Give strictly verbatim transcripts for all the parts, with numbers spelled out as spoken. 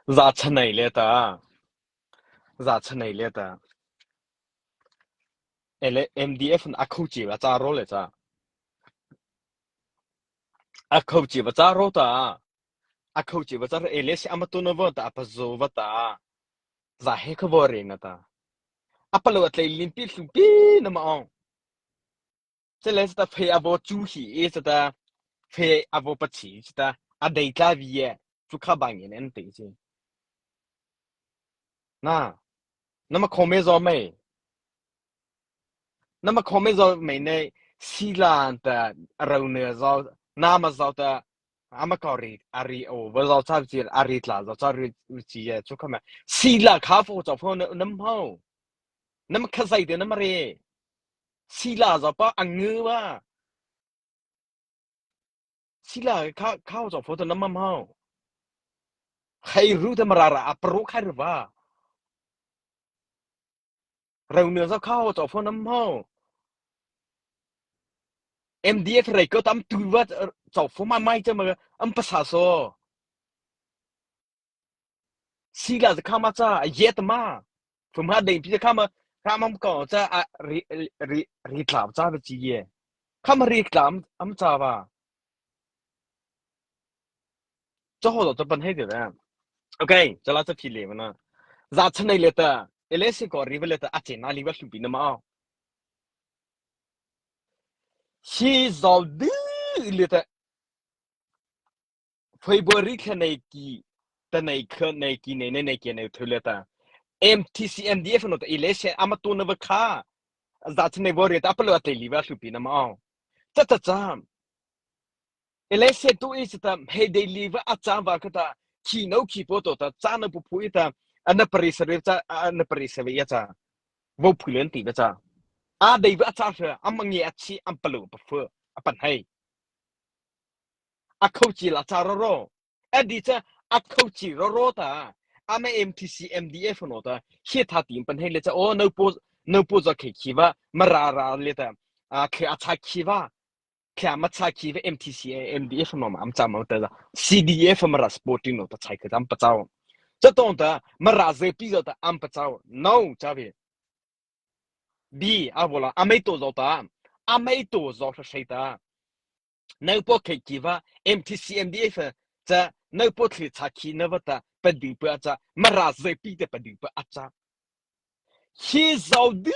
Za chanei liata, za chanei liata, ele M D F na a khochhih a châ ro le cha, a khochhih a châ ro ta, a khochhih a châ ro, ele si ama tuna vâta a pazao vâta, za he kha vaw reina ta, a palôh a tlei limpi hluhpi nama aw. Chale chata phei a vaw chu hi e chata, phei a vaw pachi chata, a dei tla vei e, chu kha bang e nen te chi. Na, nama khome zo mei. Nama khome zo mei nei, sila ta, rau ne zo, nama zo ta, ama kau ri, a ri o, va zo cha chi, a ri tla zo cha ri chi e, chu kha me. Sila kha fo zo fo nam hau. Nama kha zai de nama re. Sila zo pa ang ngu va. Sila kha, kha zo fo to nama mau. Hai ru te marara a pro khai ru va. Rau ne zo kha zo fo nama mau. M D F rei ko tam tu va zo fo ma mai cha ma am pasa so. Sila za kha ma cha, a yet ma. Phum ha dei pi za kha ma, kha ma ko cha, a ri, ri, ri tla cha ba chi ye. Kha ma ri tla am cha ba. Cho ho lo to pan he de ba. Okay, cha la cha phi le ma na. Za chanei liata, ele si ko ri ba liata, a che na li ba hluhpi nama aw. Si zo di liata. February kha nei ki, ta nei kha nei ki nei nei nei ki nei thu liata. M T C M D F no ta election ama tuna va kha. Za chanei vaw ri ta a palôh a tlei li va hluhpi nama aw. Cha cha cha. Election tu i chata hei dei li va a cha va kha ta. Khi no khi po to ta cha na pu phu i ta. Ana pari sa ve cha, ana pari sa ve ya cha. Vaw phu len ti va cha. A dei va a cha sa, ama nge a chi, am palôh pa phu, a pan hai. A khochhih la cha ro ro. A di cha, a khochhih ro ro ta. Ama M T C M D F no ta. Hie tha ti pan hei le cha. O, no po, no po zo khe khi va, Mara ra le ta. A khe a cha khi va. Khe ama cha khi va M T C M D F no ma am cha ma ta za. C D F Mara supporting no ta chai khe am pa chao. Cha tong ta, Mara ze pi zo ta am pa chao. No, cha ve. Bi, a vola, a mei to zo ta, a mei to zo sa sei ta. Nau po khe khi va, M T C M D F, cha, nau po thli cha khi na va ta, pa du pa cha, Mara ze pi te pa du pa a cha. Hi zo du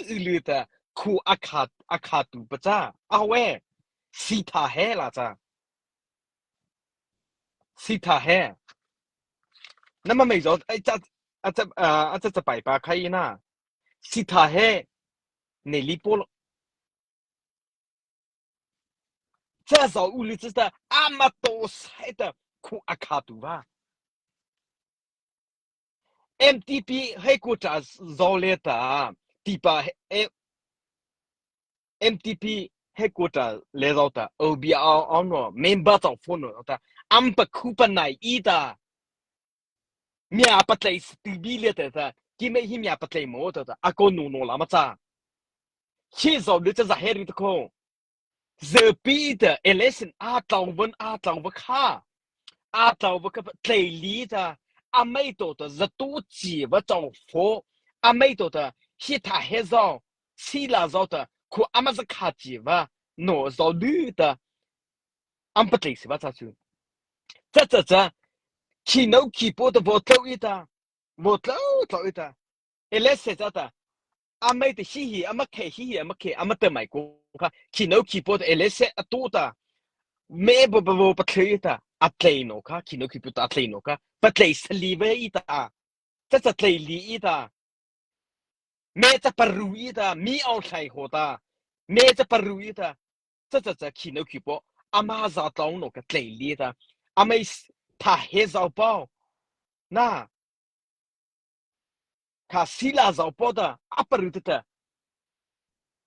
u lu ta, khu a kha, a kha tu pa cha, a we, si tha he la cha. Si tha he. Nama mei zo, ai cha, a cha, a cha cha pai pa khai na. Si tha he, ne li po lo. Cha zo u li cha ta, ama to sai ta, khu a kha tu va. M T P headquarter zo le ta, ti pa he, eh, M T P headquarter le zo ta, O B R ano, member zo phone no ta, am pa khu pa nai i ta. Mia pa tlei sti bi le ta ta, ki me hi mia pa tlei mo ta ta, a ko nu no la ma cha. Hi zo le cha za he ri ta ko. Ze pi ta, election a tlau van, a tlau va kha. A tlau va kha pa tlei li ta, a mei to ta, za tu chi va zo pho. A mei to ta, hi tha he zo, si la zo ta, khu ama za kha chi va, no zo du ta. Am pa tlei si va cha chu. Cha cha cha, khi no khi po ta vo tlau i ta, vo tlau tlau i ta. Ele se cha ta. A mei ta hi hi, ama khe hi hi, ama khe, ama ta mai ko kha. Khi no khi po ta, ele se a tu ta. Me bo bo bo pa tlei i ta, a tlei no kha, khi no khi po ta a tlei no kha. Pa tlei sa li ve i ta. Cha cha tlei li i ta. Me cha pa ru i ta, mi au tlai ho ta. Me cha pa ru i ta. Cha cha cha khi no khi po. Ama za tlau no kha tlei li ta. A mei s-, tha he zau pau. Na. Kha si la zau pau ta. A pa ru ta ta.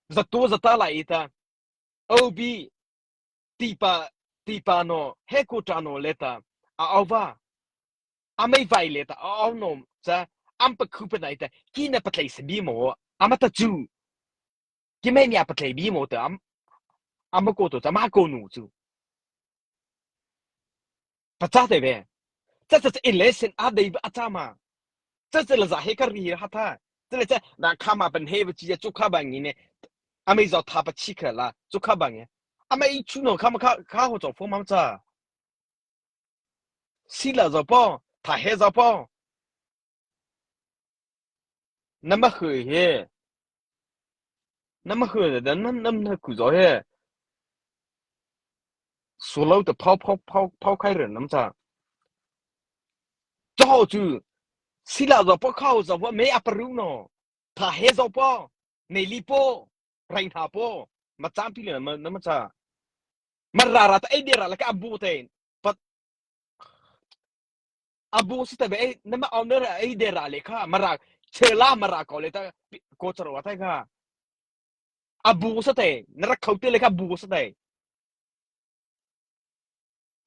Za tu za ta la i ta. O B, ti pa, ti pa no, headquarter no le ta, a au va. A mei vai le ta, a au no, cha, am pa khu pa nai ta, ki na pa tlei sa bi mo, ama ta chu. Ki mei mia pa tlei bi mo ta, am, ama ko to, cha ma ko nu chu. Pa cha te ve. Tsa tsa tsa election a dei ba a tsa ma. Tsa tsa la za he ka ri ha tha. Tsa le tsa na kha ma pen he ba chi ya chu kha ba ngi ne. A mei zo tha pa chi kha la chu kha ba ngi. A mei chu no kha ma kha kha ho zo fo ma tsa. Si la zo po, tha he zo po. Na ma hui he. Na ma hui da na na na ku zo he. Su lo ta phao phao phao phao khai ren nam cha. Cho chu. Si la zo po khao zo po me a paru no. Tha he zo po. Nei li po. Rai tha po. Ma cham pi le na ma na ma cha. Mara ra ta ei de ra la ka bu te. Pat. Abu sa ta be ei, nama honor ei de ra le kha, mara, chela mara ko le ta, ko charo wa ta kha. Abu sa te, na ra khau te le kha bu sa te.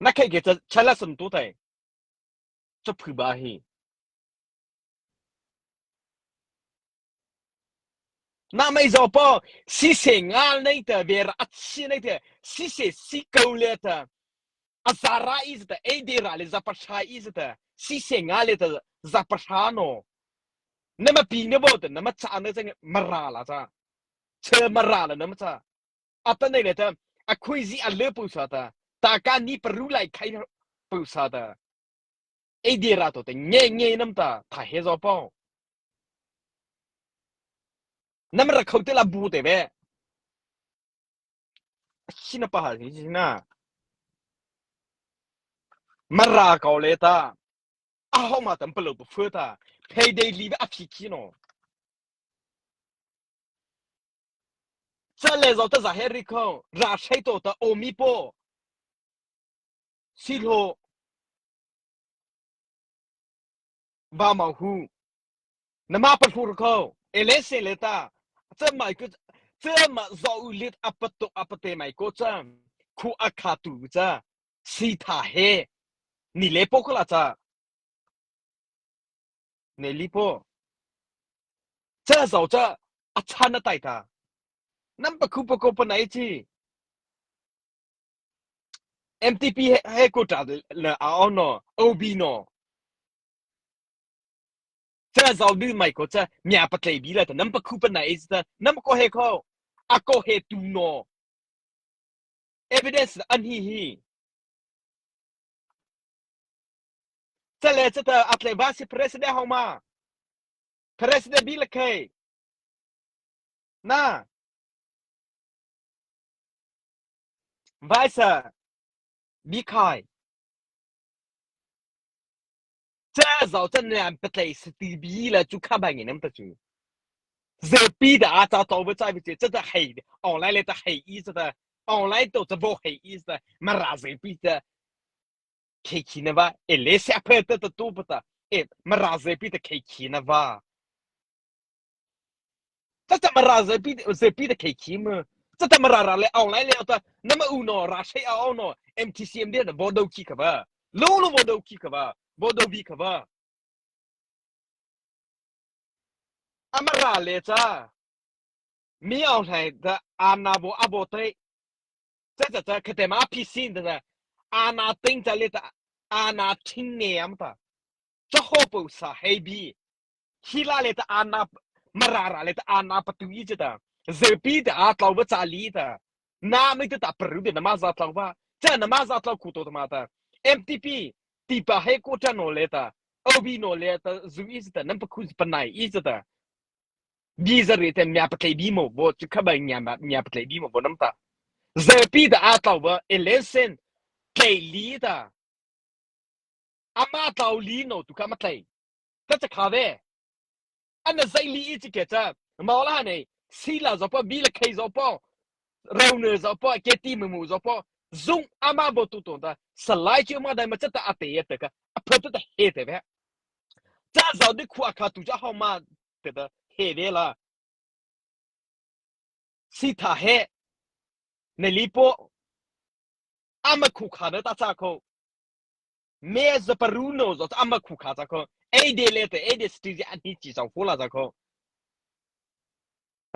Na khe ke cha, chala sam tu te. Cha phu ba hi. Na mai zo po, si se nga nei te, vera a chi nei te, si se si kau le te. A za ra i zata, ei de ra le za pa sha i zata, si se nga le ta za pa sha no. Nama pi na bo ta, nama cha na cha mara la cha. Che mara la nama cha. A ta nei le ta, a khui zi a le pu sa ta. Ta ka ni paru lai khai pu sa ta. Ei de ra to te, nge nge nam ta, tha he zo po. Nama ra khau te la bu te be. Sina pa ha, sina. Mara ko le ta. A ho ma tam palo pu fu ta. Pei de li ba a phi ki no. Cha le zo ta za he ri ko. Ra shai to ta o mi po. Si lo. Ba ma hu. Nama pa hu ko. Ele se le ta. Cha mai ko. Cha ma zo u lit a pa to a pa te mai ko cha. Khu a kha tu cha. Si tha he. Ni le po ko la cha. Nei li po. Cha zo cha. A cha na tai ta. Nam pa khu pa ko pa nai chi. M T P he, he ko ta le a o no. O B no. Cha zo du mai ko cha. Mia pa tlei bi la ta. Nam pa khu pa nai chi ta. Nam ko he ko. A ko he tu no. Evidence an hi hi. Cha le cha ta a tlei ba si president hau ma. President bi la kai. Na. Vice bi kai. Cha zo cha nam pa tlei sa ti bi la chu kha ba ngi nam ta chu. Ze pi da a cha to ba cha bi che cha ta hei. Online le ta hei i cha ta. Online to cha bo hei i cha ta. Mara ze pi ta. Khei khi na va. E le se a phe ta ta tu pa ta. E mara ze pi ta khei khi na va. Cha cha mara ze pi, ze pi ta khei khi ma. Cha cha mara ra le online le ta. Nama u no ra shai a o no. M T C M de na bo do khi ka va. Lo lo bo do khi ka va. Bo do bi ka va. Amara le cha. Mi online ta ana bo a bo te. Cha cha cha khate ma phi sin ta. Ana ting cha le ta. Ana ting ne am ta. Cha ho po sa hei bi. Hi la le ta ana, mara ra le ta ana pa tu i cha ta. Ze pi ta a tlau ba cha li ta. Na mi ta ta pru de na ma za tlau ba. Cha na ma za tlau ku to ta ma ta. M T P, ti pa he ko cha no le ta. O B no le ta zu i cha ta. Nam pa khu pa nai i cha ta. Bi za re ta mia pa tlei bi mo bo. Chu kha ba mia ma, mia pa tlei bi mo bo nam ta. Ze pi ta a tlau ba. Election. Tlei li ta. Ama tlau li no tu kha ma tlei. Ka cha kha ve. Ana zai li i chi ke cha. Ma la nei. Si la zo po, bi la khei zo po. Rau ne zo po, ke ti mu mu zo po. Zung ama bo tu ton ta. Sa lai chi ma dai ma cha ta a te ya ta ka. A pha ta ta he te ve. Cha zo di khu a kha tu cha hau ma te ta he ve la. Si tha he. Ne li po. Ama khu kha na ta cha ko. Me za pa ru no zo ama khu kha cha ko. Ei de le te, ei de sti zi a ni chi zo fu la cha ko.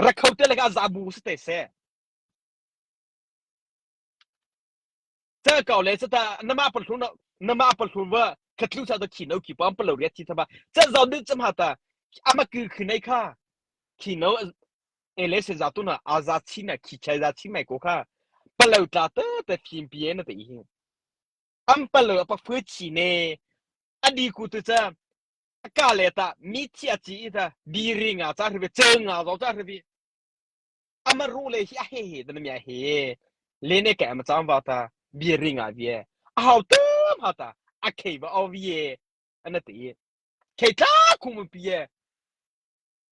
Ra khau te le ka za bu sa te se. Cha kau le cha ta, nama pa hlun, nama pa hlun va, khatlu sa to khinô ki pam palôh ria thi thaba. Cha zao de cham ha ta. Ama ku khunei kha. Khinô ele se za tu na a za thi na khi chai za thi mai ko kha. Palôh ta te te phim pie na te i hi. Am palôh a pa phu chi ne. A di ku tu cha. A ka le ta mi thi a chi i ta. Bi ri nga cha hri ve che nga zao cha hri ve. Ama ru le hi a he he dana mi a he. Le ne ka ama chang va ta. Bi ri nga vi e. A hau tam ha ta. A khei va au vi e. Ana te. Khei ta ku mu pi e.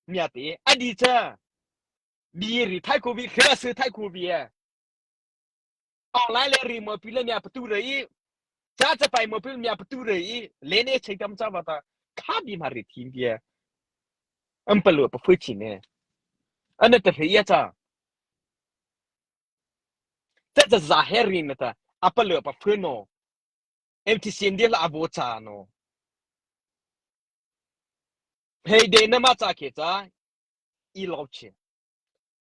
Mi a te. A di cha. Bi ri thai ku vi. Khei a su thai ku vi e. Online le ri mo pi le mi a patu re i. Cha cha pai mo pi le mi a patu re i. Le ne chei tam cha va ta. Kha bi ma ri thi vi e. Am palôh pa phu chi ne. Ana ta hri ya cha. Cha cha za he ri na ta. A palôh pa phu no. M T C N D la a vo cha no. Hei de na ma cha ke cha. I lo che.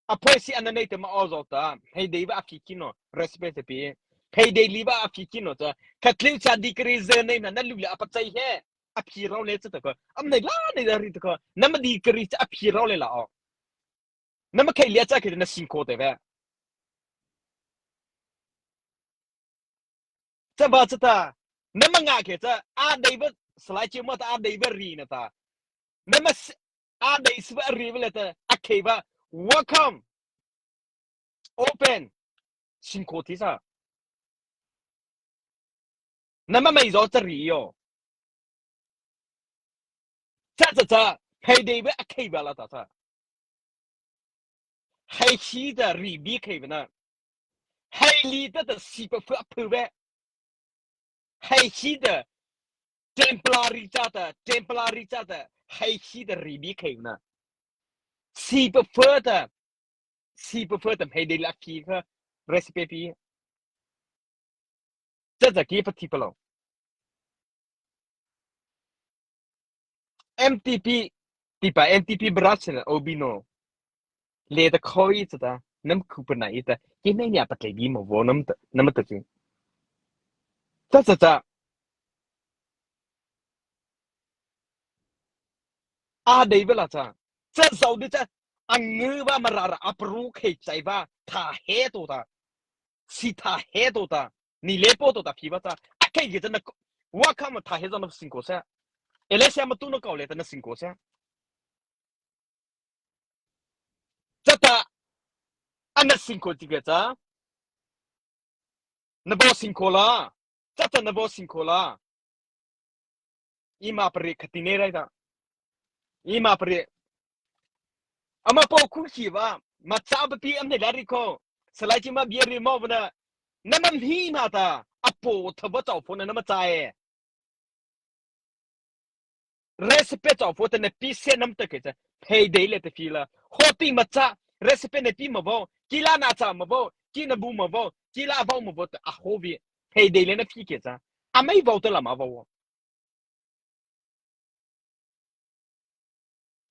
A phu si ana nei te ma o zo ta. Hei de va a phi ki no. Respect te pi. Hei de li va a phi ki no cha. Khatlu cha degree ze nei na na lu le a pa chai he. A phi rao le cha ta ko. Am nei la nei da ri ta ko. Na ma degree cha a phi rao le la o. Na ma khei lia cha ke na sing ko te ve. Cha ba cha ta. Na ma nga ke cha. A dei ba slai che ma ta a dei ba ri na ta. Na ma s-, a dei s-, ba ri ba le ta. A khei ba. Welcome. Open. Sing ko ti sa. Na ma mai zo cha ri yo. Cha cha cha, hei dei ve a khei ve la ta cha. Hei hi ta ri bi khei ve na. Hei li ta ta si pa phu a phu ve. Hei hi ta temporary cha ta, temporary cha ta. Hei hi ta ri bi khei ve na. Si pa phu ta, si pa phu ta hei dei la phi kha respect pi. Cha cha ki pa thi pa lo. M T P, ti pa M T P brat sena obino. Le ta khoi cha ta, nam ku pa na i ta, ki nei ni a pa tlai bi mo vo nam ta, nam ta chi. Cha cha cha. A dei ve la cha. Cha zao de cha. A ngu va ma ra ra a pru khei chai va. Tha he to ta. Si tha he to ta. Ni le po to ta phi va cha. A khei ge cha na ko. Wa kha ma tha he cha na sing ko sa. Ele sia ma tu na kau le ta na sing ko sa. Cha ta. Ana sing ko ti ge cha. Na bo sing ko la. Cha cha na bo sing ko la. Ima pare khatine rai ta. Ima pare. Ama po ku ki va. Ma cha ba pi am ne la ri ko. Salai chi ma bia ri mo ba na. Na ma hi ma ta. A po tha ba chao pho na na ma cha e. Respect chao pho ta na pi se nam ta ke cha. Phei dei le ta phi la. Ho ti ma cha. Respect na pi ma vo. Ki la na cha ma vo. Ki na bu ma vo. Ki la vo ma vo ta a ho vi. Phei dei le na phi ke cha. A mai vo ta la ma vo.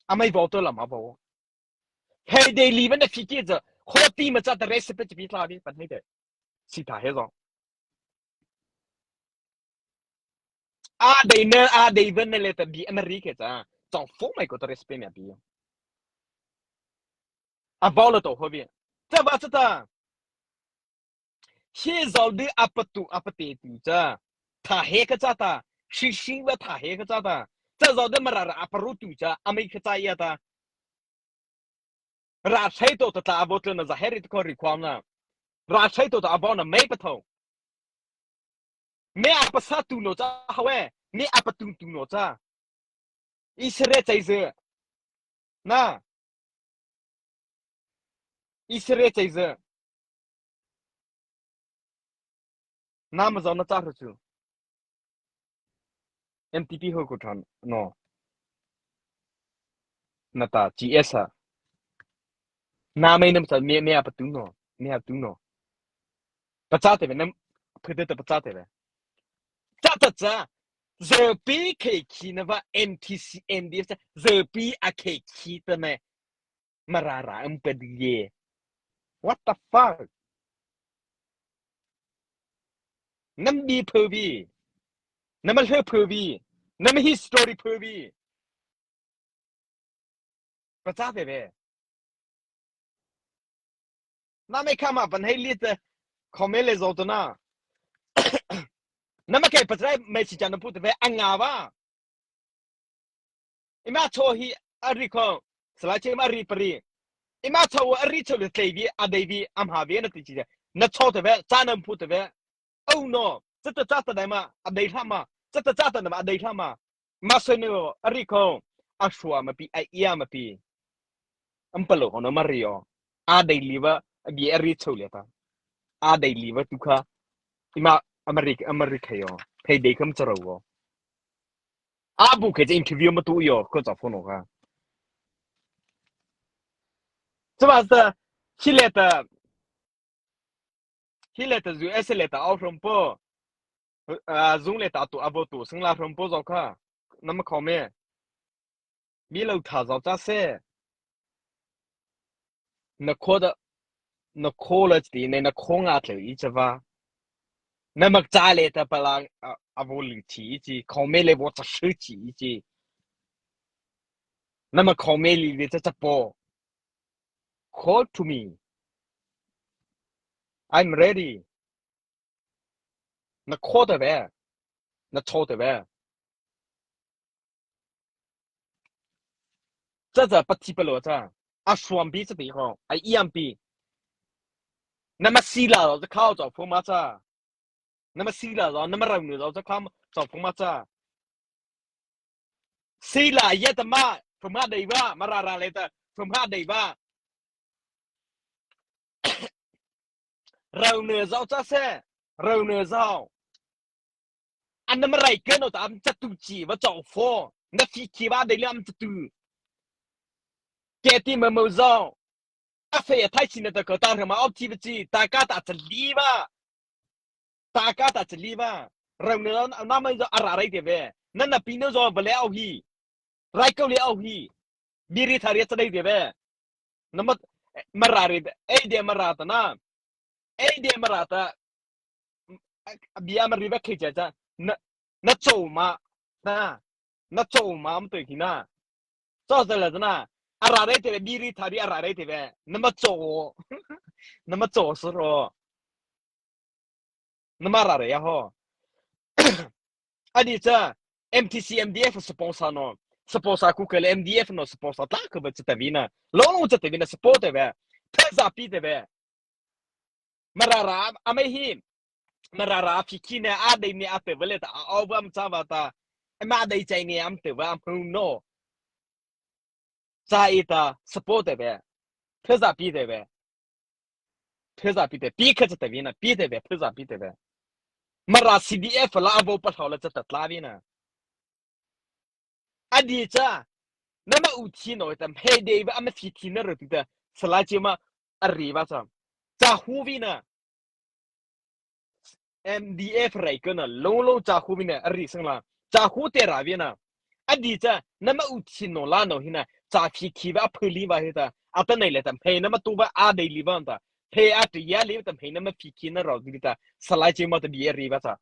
A mai vo ta la ma vo. Phei dei li va na phi ke cha. Ho ti ma cha ta respect pi tla vi pan hai de. Si tha he zo. A dei na, a dei va na le ta bi a ma ri ke cha. Chao pho mai ko ta respect mi a bi. A vo la to ho bi. Cha va cha ta. He zao de a pa tu, a pa te tu cha. Tha he ka cha ta. Shi shi va tha he ka cha ta. Cha zao de ma ra ra a pa ru tu cha. A mai ka cha ya ta. Ra sai to ta ta a vo tla na za he ri ta ko ri kwam na. Ra sai to ta a vo na mai pa tho. Me a pa sa tu no cha ha we. Me a pa tu tu no cha. Israel chai ze. Na. Israel chai ze. Na ma zao na cha ru chu. M T P ho ko than no. Na ta G S a. Na mai nam cha me, me a pa tu no. Me a tu no. Pa cha te ve nam. Phu te ta pa cha te ve. Cha cha cha. Ze pi khei khi na va M T C M D F cha. Ze pi a khei khi ta me. Ma ra ra am pa di ye. What the fuck? Nam bi phu bi. nama hla phuh vei, nama history phuh vei. Pachâ teh vei. Nama kha ma pahno lei teh, comment lei zo teh na. Nama kei pachâ mei si cha na pu teh vei, a ngâ va. Eima chô hi a ri khao, sala chi ma ri pari. Eima chô a ri chô lei tlei vei, a dei vei, a ma vei na ti chi. Na chô teh vei, cha na pu teh vei. Oh no, cha ta cha ta dei ma, a dei hla ma, cha ta cha ta dei ma, a dei hla ma. Ma soi no, a ri khao, a sua ma pi, a ia ma pi. Am palo ho no ma ri o. A dei lei va, a bi a ri chô lei ta. A dei lei va tu kha. Eima, a ma ri, a ma ri kha yo. Phei dei kham cha ro o. A bu khe cha interview ma tu yo, ko cha phone o kha. Cha ma sa, chi lei ta, Hi lei ta U S lei ta a hrom po. A zung lei ta tu a vo tu sing la hrom po zo kha. Nama comment. Bi lo tha zo cha se. Na kho da, na kho la chi ne, na kho nga tlei i cha va. Nama cha lei ta pala a, a vo lu chi i chi, comment lei vo cha shu chi i chi. Nama comment lei lei cha cha po. Call to me. I'm ready. Na kho teh vei. Na chô teh vei. Cha cha pa ti pa lo cha. A suam pi cha ti ho. A iam pi. Nama si la cha khao cha phu ma cha. Nama si la cha, nama rau nu cha khao cha phu ma cha. Si la ye ta ma, phu ma dei va, Mara râh lei ta, phu ma dei va. Rau ne zao cha se, rau ne zao. An nama rai kei no ta am cha tu chi va chao pho. Na phi khi va dei lei am cha tu. Kei ti ma mo zao. A fe a thai chi na ta ko ta rama op ti va chi, ta ka ta cha lei va. Ta ka ta cha lei va. Rau ne zao, nama zao a râh rai teh vei. Na na pi no zao va lei au hi. Rai kau lei au hi. Biri thari cha dei teh vei. Nama, Mara ri, ei de Mara ta na. Ei de Mara ta. A, a bia ma ri va khei cha cha. Na, na chô ma. Na. Na chô ma am tei ki na. Chô cha la cha na. A râh rai teh vei, biri thari a râh rai teh vei. Nama chô. Nama chô sa ro. Nama râh rai ya ho. A di cha, M T C, M D F sponsor no. Sponsor ku kei lei M D F no sponsor ta ka va cha ta vei na. Lo lo cha ta vei na support teh vei. Phe za pi teh vei. Mara râh, a mei hi. Mara râh phi khi ne a dei ne a teh vei lei ta a au va am cha va ta. Ma dei chai ne am teh va am hu no. Cha i ta support teh vei. Phe za pi teh vei. Phe za pi teh, pi kha cha ta vei na, pi teh vei, phe za pi teh vei. Mara C D F la a vo pa hlau la cha ta tla vei na. A di cha, nama u thi no ta, mei dei va ama thi thi na ro ti ta, sala chi ma a ri va cha. Cha hu vei na. M D F rai kei na, lo lo cha hu vei na, a ri sang la. Cha hu teh ra vei na. A di cha, nama u thi no la no hi na, cha phi khi va a phu lei va hi ta. A ta nei lei ta, mei nama tu va a dei lei va ta. Mei a tu ya lei ta, mei nama phi khi na ro ti ta. Sala chi ma ta bi a ri va cha.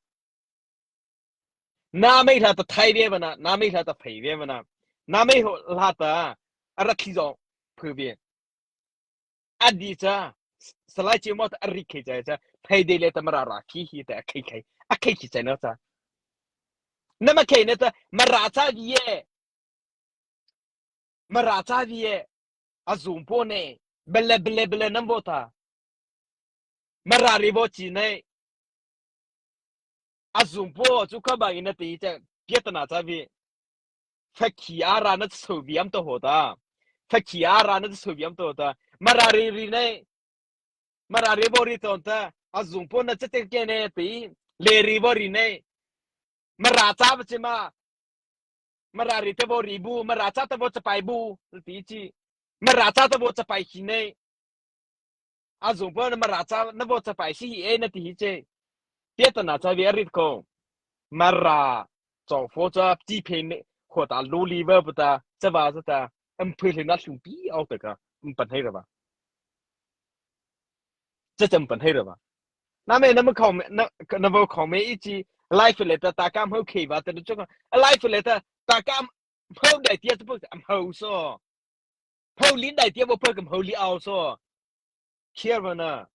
Na mei hla ta thai vei va na, na mei hla ta phei vei va na. Na mei ho hla ta, a ra thi zo, phu vei. A di cha, sala chi ma ta a ri khei cha cha, phei dei lei ta Mara râh khi hi ta a khei khei, a khei khi cha na cha. Nama khei na ta, Mara cha vei ye. Mara cha vei ye. A zung po ne, bele bele bele nam vo ta. Mara ri vo chi ne. A zung po chu kha ba i na ti cha, pia ta na cha vei. Pha khi a ra na chô vei am ta ho ta. Pha khi a ra na chô vei am ta ho ta. Mara ri ri ne. Mara ri vo ri ton ta. A zung po na cha te ke ne ti. Le ri vo ri ne. Mara cha va chi ma. Mara ri te vo ri bu. Mara cha te vo cha pai bu. Ti chi. Mara cha te vo cha pai khi ne. A zung po na Mara cha na vo cha pai si hi e na ti hi che. Pia ta na cha vei a ri ko. Mara chao pho cha ti phe ne. Ho ta lu li va bu ta. Cha va cha ta. Am phu le na lung pi au ta ka. Am pan hai ra ba. Cha cha am pan hai ra ba. Na me na ma khao me, na, na vo khao me i chi. Life liata ta ka hmô khei vâta na chô ka. Life liata ta ka hmô dei tia châ pô hmô so. Hmô li dei tia pô hmô li ao so. Khei vâna.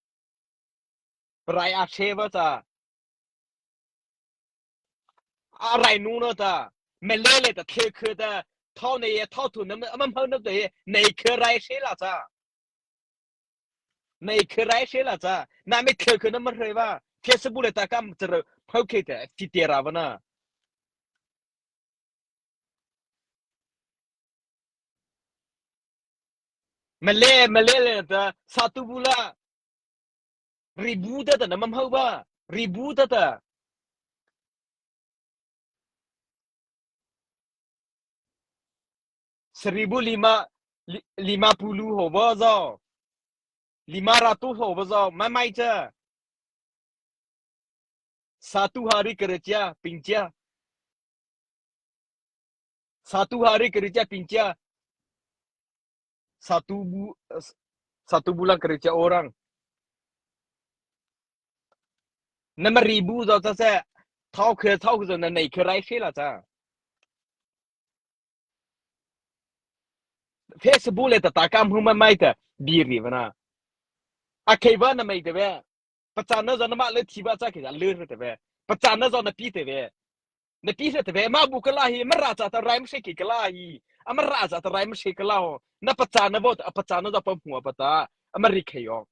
Rai a che vâta. A rai nu no ta. Mele liata thei khei ta. Thao nei thao thu na ama hmô na te. Nei khei rai che la ta. Nei khei rai che la ta. Na me thei khei na ma hre vâ. Facebook liata ka ma chara. Hmô khei ta. Ti te ra vâna. Mele, mele liata, satu bulan. Ribu ta ta, nama hmô ba. Ribu ta ta. Seribu lima, li-, lima puluh ho ba zao. Lima ratus ho ba zao. Mai mai cha. Satu hari kerja, pinja. Satu hari kerja, pinja. Satu bu-, satu bulan kerja orang. Nama ribu zao ta se. Thao khei, thao khei zao na nei khei rai che la ta. Facebook liata ta ka hmô ma mai ta. Biri vâna. A khei vâ na mai te ve. Pachâna zao nama lei thi ba cha khei a lei hre te ve. Pachâna zao na pi te ve. Na pi hre te ve. Ma bu ka la hi, Mara cha ta rai ma se ki ka la hi. A Mara cha ta rai ma se ka la ho. Na pachâna vâta, a pachâna zao pa hmô pa ta. A Mara khei ho.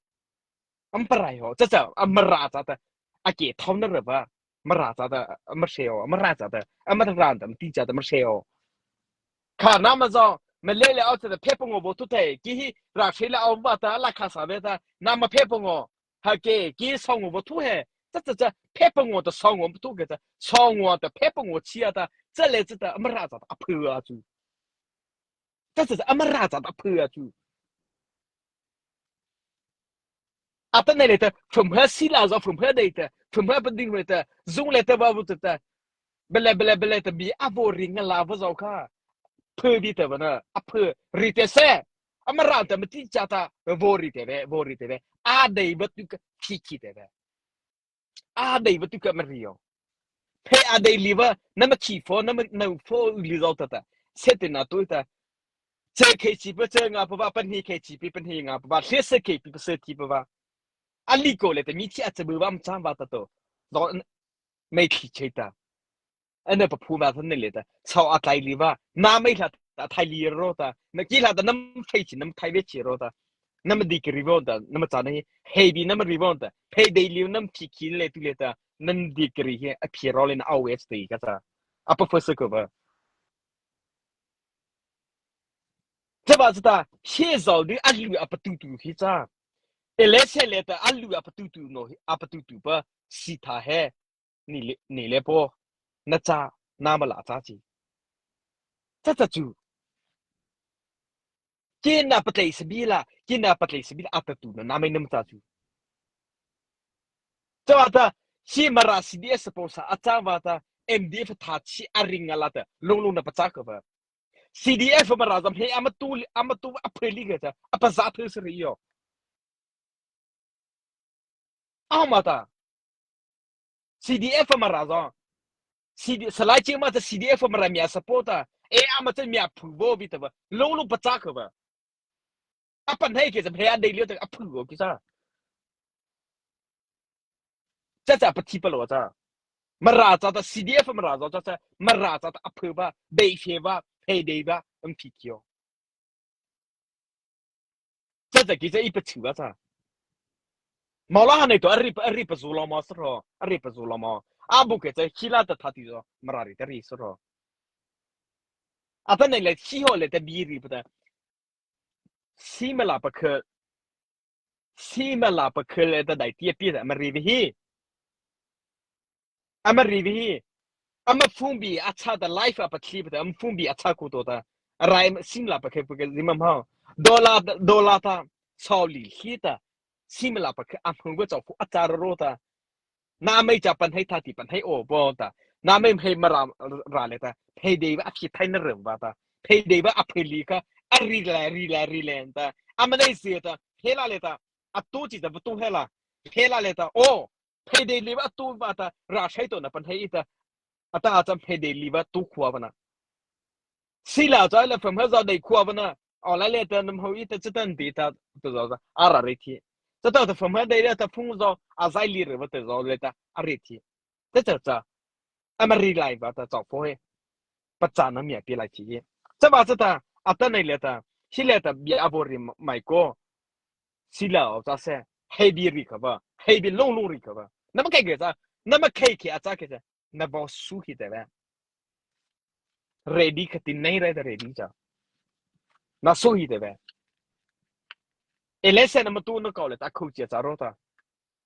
A Mara rai ho. Cha cha, a Mara cha ta. A ke thao na re ba. Mara cha ta, a Mara se ho. A Mara cha ta. A Mara ran ta, ti cha ta Mara se ho. Kha nama zao, ma le le ao cha ta, phe pa ngo bo tu te. Ki hi, ra se le ao ba ta, la kha sa ve ta. Nama phe pa ngo. Ha ke, ki sao ngo bo thu he. Cha cha cha, phe pa ngo ta sao ngo bo thu ke cha. Sao ngo ta, phe pa ngo chi a ta. Cha le cha ta, a Mara cha ta, a phu a chu. Cha cha cha, a Mara cha ta, a phu a chu. A ta nei le ta, phum ha si la zao, phum ha dei ta, phum ha pa ding le ta, zung le ta ba bu ta ta. Bele, bele, bele ta bi, a bo ri nga la ba zao kha. Phu bi ta ba na, a phu, ri te se. A Mara ta ma ti cha ta, bo ri te ve, bo ri te ve. A dei ba tu ka, ki ki te ve. A dei ba tu ka ma ri yo. Phe a dei li ba, nama ki pho, nama nau pho u li zao ta ta. Se te na tu ta. Che khei chi pa che nga pa ba, pa ni khei chi pi, pa ni nga pa ba. Se se khei pi, pa se ti pa ba. A li ko le ta, mi chi a che bu ba, ma cha ba ta to. Zao, mai ki che ta. Ana pa phu ma than le ta. Sao a tai li ba. Na mai la ta, tai li ro ta. Na ki la ta, nam thai chi, nam thai ve chi ro ta. Nama degree vâta, nama cha na hi, hei bi nama ri vâta, phei dei liu nama phi ki le tu le ta, nama degree hi a phi ro le na a wes te ka cha. A professor ko ba. Cha ba cha ta, he zao di a lu a pa tu tu hi cha. E le se le ta a lu a pa tu tu no hi, a pa tu tu pa si ta he. Ni le, ni le po, na cha, nama la cha chi. Cha cha chu. Kei na patlei sa bi la, kei na patlei sa bi la, a ta tu na, nama nama cha chu. Cha ta, si Mara C D F support sa, a cha ba ta, M D F tha chi a ring a la ta, long long na pa cha ka ba. C D F Mara zam he, ama tu, ama tu, a phei li ka cha, a pa za thei sa ri yo. Ama ta. C D F Mara zong. C D, salai chi ma ta C D F Mara mia support ta. E ama ta mia phu vo bi ta ba. Lo lo pa cha ka ba. A pan hei ke cha hei a dei liu ta a phu vo ki cha. Cha cha pa thi pa lo cha. Mara cha ta C D F Mara zong cha cha. Mara cha ta a phu ba. Dei fe ba. Hei dei ba. Ang phi kio. Cha cha ki cha i pa chu ba cha. Mawla ha nei to a ri pa, a ri pa zu lo mo sa ro, a ri pa zu lo mo. A bu ke cha hi la ta tha ti zo, Mara ri ta ri sa ro. A ta nei le chi ho le ta bi ri pa ta. Si ma la pa khe, si ma la pa khe le ta dai ti a pi ta ma ri vi hi. Ama ri vi hi. Ama phung bi a cha ta life a pa thli pa ta, ama phung bi a cha ku to ta. A rai sim la pa khe pa khe zim am hao. Dollar, dollar ta, sao li hi ta. Sim la pa khe a phung ko chao phu a cha ro ro ta. Na mai cha pan hai tha ti pan hai o bo ta. Na mai hai Mara ra le ta. Hai dei ba a phi thai na rem ba ta. Hai dei ba a phi li ka. A ri la, ri la, ri le ta. Ama nei zi ta. Hai la le ta. A tu chi ta, ba tu hai la. Hai la le ta. O. phei dei liva tu va ta, ra sai to na pan hei ta, ata a cham phei dei liva tu khua va na. Sila cha la pham ha za dei khua va na. Aw la le ta nam ho i ta chatan ti ta tu zo za, a ra re thi. Cha ta ta pham ha dei le ta phung zo, a zai li re va ta zo le ta, a re thi. Cha cha cha. Ama ri lai va ta chau pho he. Pachâna mia pi lai chi. Cha ba cha ta, ata nei le ta, si le ta bia a vo ri mai ko. Sila o cha se, hei bi ri ka ba, hei bi long long ri ka ba. Na ma kai ke cha, na ma kai ke a cha ke cha, na ba su hi te ba. Ready ka ti nei re ta ready cha. Na su hi te ba. E le se na ma tu na kau le ta khau chia cha ro ta.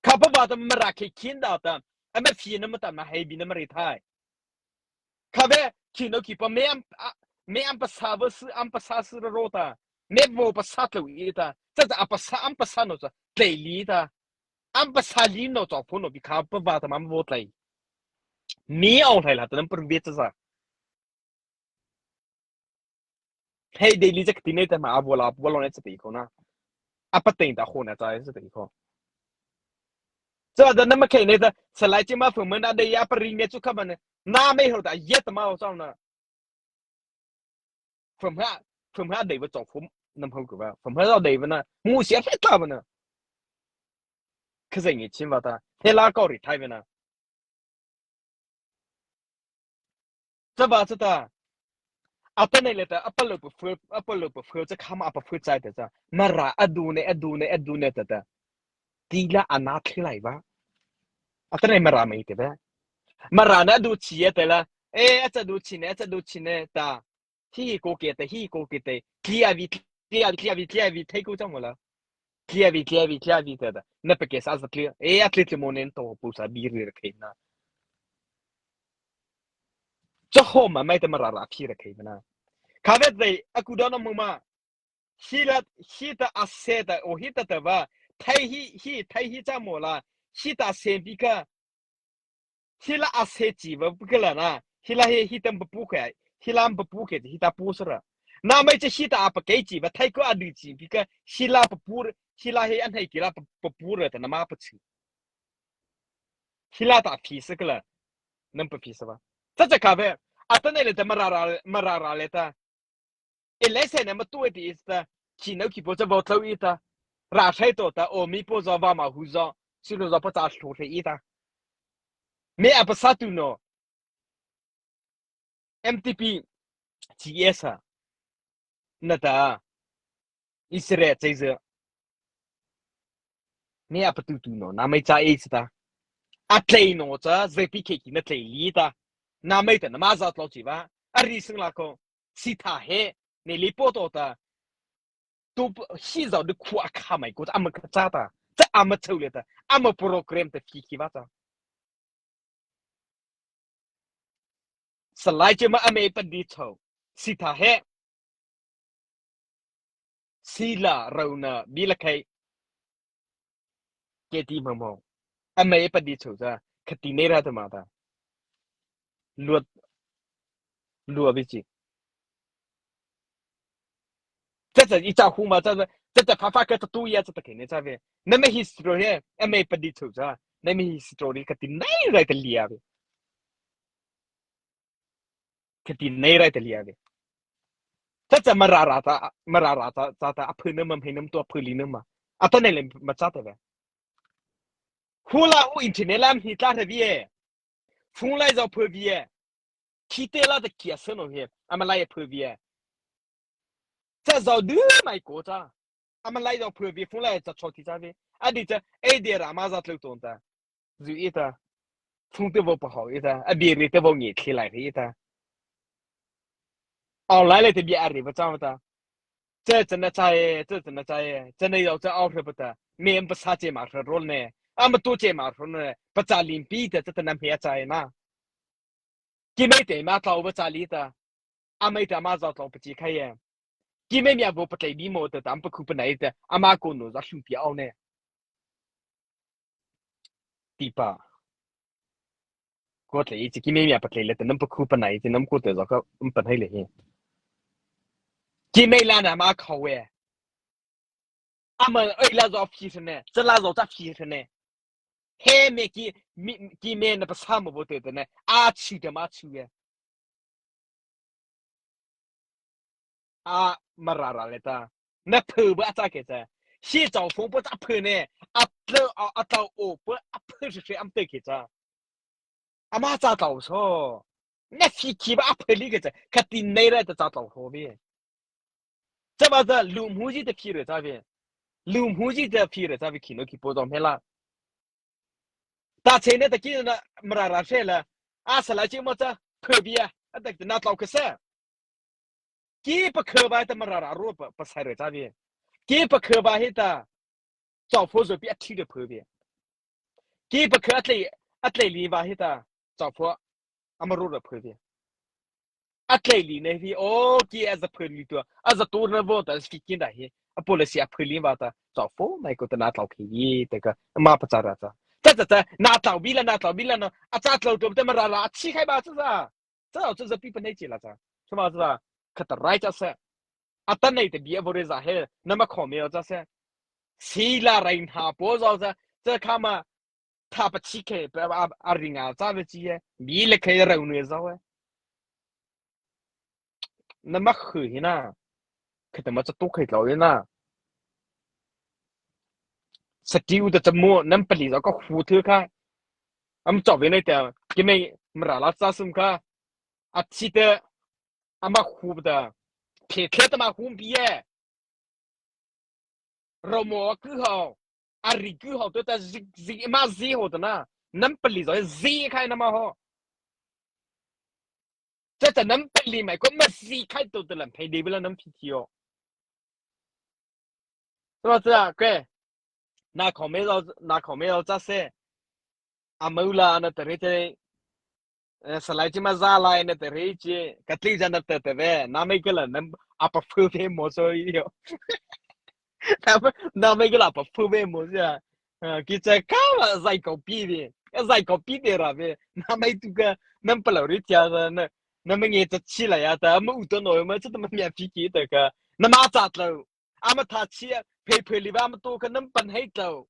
Kha pa ba ta ma ra ke kin da ta, a ma phi na ma ta ma hei bi na ma ri thai. Kha ve, ki no ki pa me am, a, me am pasa va si, am pasa si ro ta. Me vo pasa tlo i ta. Cha cha a pasa, am pasa no cha. Tlei li ta. Am pasa li no cha pho no bi kha pa va ta ma vo tlei. Mi au thai la ta nam per ve cha cha. Hei dei li cha ka ti nei ta ma a vo la, vo lo ne cha ti ko na. A pa teng ta ho na cha cha ti ko. Cha da na ma kei nei ta, sa lai chi ma fu ma na dei ya pa ri me chu kha ba ne. Na me ho ta ye ta ma o cha na. Pham ha, pham ha dei va chau phum, nam hau ku va. Pham ha dei va na, mu sia fe ta va na. Kha zai ngi chin va ta, he la kau ri thai va na. Cha va cha ta, a ta nei le ta, a pa lo pa fu, a pa lo pa fu cha kha ma a pa fu chai ta cha. Ma ra a du ne, a du ne, a du ne ta ta. Ti la a na thi lai va. A ta nei ma ra mai te va. Ma ra na du chi e te la. E, a cha du chi ne, a cha du chi ne ta. Hi ko ke te, hi ko ke te. Tlia vi, tlia vi, tlia vi, tlia vi, thei ko cha mo la. Tlia vi, tlia vi, tlia vi te da. Na pe ke sa sa tlia. E, a tlia tlia mo nen to pu sa bi ri ra kei na. Cha ho ma mai te ma ra ra phi ra kei na. Kha ve te, a ku da na mo ma. Hi la, hi ta a se ta, o hi ta ta va. Thai hi, hi, thai hi cha mo la. Hi ta se pi ka. Hi la a se chi va pu ka la na. Hi la he, hi tam pa pu ka. Hi la pa pu ka, hi ta pu sa ra. Na mai cha hi ta a pa kei chi va thai ko a du chi pi ka. Hi la pa pu, hi la he an hai ki la pa, pa pu ra ta na ma pa chi. Hi la ta phi sa ka la. Nam pa phi sa va. Cha cha kha ve. A ta nei le ta ma ra ra, ma ra ra le ta. E le se na ma tu e ti is ta, chi nau ki po cha vo tlo i ta. Ra sai to ta, o mi po zo va ma hu zo, si lo zo pa cha hlu le i ta. Me a pa sa tu no. M T P, G S a. Na ta. Israel chai ze. Me a pa tu tu no, na mai cha e sa ta. A tlei no cha, ze pi ke ki na tlei li ta. Na mai ta, na ma za tlo chi va. A ri sing la ko. Si tha he, ne li po to ta. Tu p-, si zau de khu a kha mai ko, a ma ka cha ta. Cha a ma chau le ta. A ma program ta phi ki va ta. Sa lai che ma a me pa di chau. Si tha he. Si la rau na bi la khai. Ke ti ma mo. A me pa di chau cha. Ka ti nei ra ta ma ta. Luat. Luat bi chi. Cha cha i cha hu ma cha, cha cha pha pha ka ta tu ya cha ta ke ne cha ve. Na me history he, a me pa di chu cha. Na me history ka ti nei rai ta lia ve. Ka ti nei rai ta lia ve. Cha cha ma ra ra ta, ma ra ra ta, cha ta a phu na ma, hei nam to a phu li na ma. A ta nei le ma cha ta ve. Hu la hu internet lam hi tla ta ve. Phung lai zau phu ve. Khi te la ta kia sa no he, ama lai phu ve. Cha zau du mai ko cha. Ama lai zau phu ve, phung lai cha chau ti cha ve. A di cha, e de ra ma za tlu ton ta. Zu i ta. Phung te vo pa hau i ta. A bi ri te vo ngi khi lai i ta. Au lai le te bi a ri va cha ta. Cha cha na cha e, cha cha na cha e. Cha na yau cha au hre pa ta. Me am pa sa che ma hre rol ne. Am tu che ma hre ne. Pa cha lim pi ta cha ta nam he cha e na. Ki mei te ma tlau va cha li ta. A mei ta ma zau tlau pa chi khai e. Ki mei mia vo pa tlei bi mo ta ta am pa khu pa nai ta. Ama ko no za hlu pi au ne. Ti pa. Ko tlei chi ki mei mia pa tlei le ta nam pa khu pa nai ti nam ko te za ka am pa nai le hi. Ki mei la na ma khau e. Ama ei la zau phi ne. Cha la zau cha phi ne. he me ki, mi, ki me na pasa mo bo te te ne, a chi te ma chu ye. A Mara râh le ta. Na phu ba cha ke cha. Hi chau phung po cha phu ne. A tlo a, a tau o po a phu se se am te ke cha. Ama cha tau so. Na phi ki ba a phu li ke cha. Ka tin nei ra ta cha tau so bi. Cha ba cha lu mu ji ta phi re cha bi. Lu mu ji ta phi re cha bi ki no ki po dom he la. Ta che ne ta ki na Mara râh se la. A sa la chi mo cha phu bi a. A ta na tau ke sa. Ki pa khe ba ta Mara râh ro pa, pa sai re cha bi. Ki pa khe ba hi ta. Chau pho zo pi a thi de phu bi. Ki pa khe a tlei, a tlei li ba hi ta. Chau pho a ma ro de phu bi. A tlei li ne hi, o, ki a za phu li tu. A za tu na vo ta, si kin da hi. A policy a phu li ba ta. Chau pho mai ko ta na tlau ki yi, ta ka, ma pa cha ra cha. Cha cha cha, na tlau bi la, na tlau bi la no. A cha tlau tu, ta Mara râh, a chi khai ba cha cha. Cha cha cha pi pa nei chi la cha. Cha ma cha, ka ta rai cha sa. A ta nei ta bi a vo re za he, na ma kho me o cha sa. Si la rai na po zo cha, cha ka ma, ta pa chi ke, pa a, a ri nga cha ve chi he, bi le ke ra u ne zo he. Na ma khu hi na, ka ta ma cha tu ke tlau hi na. Sa ti u ta cha mo, nam pa li zo ka khu thu ka. Am cha ve nei ta, ki me, Mara râh cha sum ka. A chi te, a ma khu ta. Phe khe ta ma khu bi ye. Ro mo ku ho. A ri ku ho to ta zi, zi, ma zi ho ta na. Nam pa li zo zi khai na ma ho. Cha cha nam pa li mai ko ma zi khai to ta lam phei de bi la nam phi ki o. Cha cha ke. Na kho me zo, na kho me zo cha se. A mo la na ta re te. Eh, sa lai chi ma za lai na ta re chi. Ka tli za na ta ta ve. Na me ke la na a pa phu ve mo so yo. Na me, na me ke la pa phu ve mo ya. Eh, ki cha ka ma zai ko pi ve. Eh, zai ko pi ve ra ve. Na me tu ka, na pa lo ri tia na, na me nge cha chi la ya ta, ma u to no, ma cha ta ma mia pi ki ta ka. Na ma cha tlau. A ma tha chi, phe phe li ba ma to ka na pan hei tlau.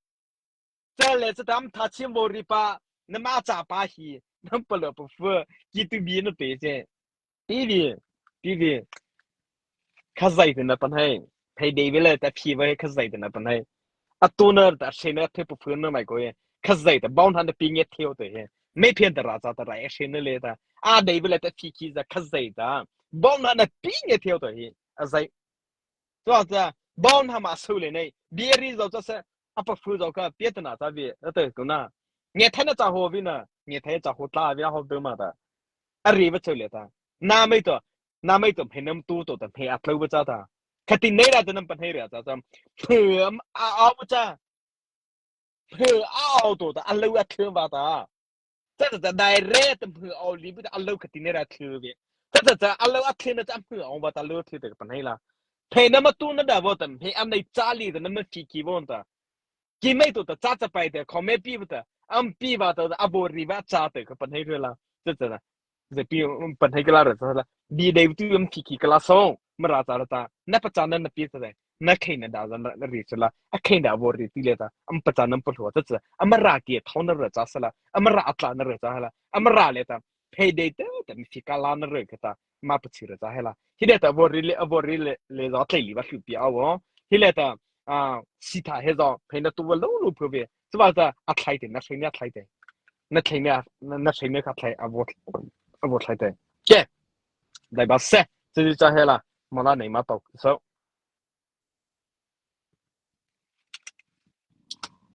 Cha le cha ta am tha chi mo ri pa, na ma cha pa hi, na pa lo pa phu, ki tu bi na te che. Pi vi, pi vi. Khazai te na pan hai. Phei dei vi le ta phi va khazai te na pan hai. A tu na ta she na phe pa phu na mai ko ye. Khazai ta bawn han ta pi nge theo te he. Me phian ta ra cha ta ra e she na le ta. A dei vi le ta phi ki za khazai ta. Bawn han na pi nge theo te he. A zai. Tua ta, bawn han ma su le nei. Bi ri zo cha se. A pa phu zo ka, pi ta na cha vi. A te ko na. Nge thai na cha ho vi na. Nge thai cha ho tla vi ho te ma ta. A ri va chau le ta. Na mai to, na mai to, mhe nam tu to ta, mhe a tlau ba cha ta. Ka ti nei ra ta nam pan hei ra cha cha. Mhe am a au ba cha. Mhe a au to ta, a lau a thleu ba ta. Cha cha cha, dai re ta mhe au li ba ta, a lau ka ti nei ra thleu be. Cha cha cha, a lau a thleu na cha mhe au ba ta, lau thleu ta ka pan hei la. Mhe nam tu na da ba ta, mhe am nei cha li ta, nam fi ki ba ta. Ki mai to ta cha cha pai ta, kho me pi ba ta, am pi ba ta, a bo ri ba cha ta ka pan hei re la. Cha cha cha. Zai pi, um, pan hei ka la ra cha la. Bi dei tu am ki ki ka la so, ma ra cha la ta. Na pa cha na na pi ta dei. Na khei na da za na, na ri cha la. A khei da bo ri ti le ta. Am pa cha na pa lo ta cha. Am ra ki thau na ra cha sa la. Am ra a tla na ra cha la. Am ra le ta. Phei dei ta, ta mi fi ka la na ra ka ta. Ma pa chi ra cha he la. Hi le ta bo ri le, a bo ri le, le za tlei li ba hlu pi a wo. Hi le ta, a, si ta he za. Phei na tu wa lo lo phu be. Sa ba ta, a thlai te, na thlai na thlai te. Na thlai na, na, na thlai na ka thlai, a bo, a bo thlai te. Ke. Dai ba se, chi chi cha he la, ma la nei ma tau. So,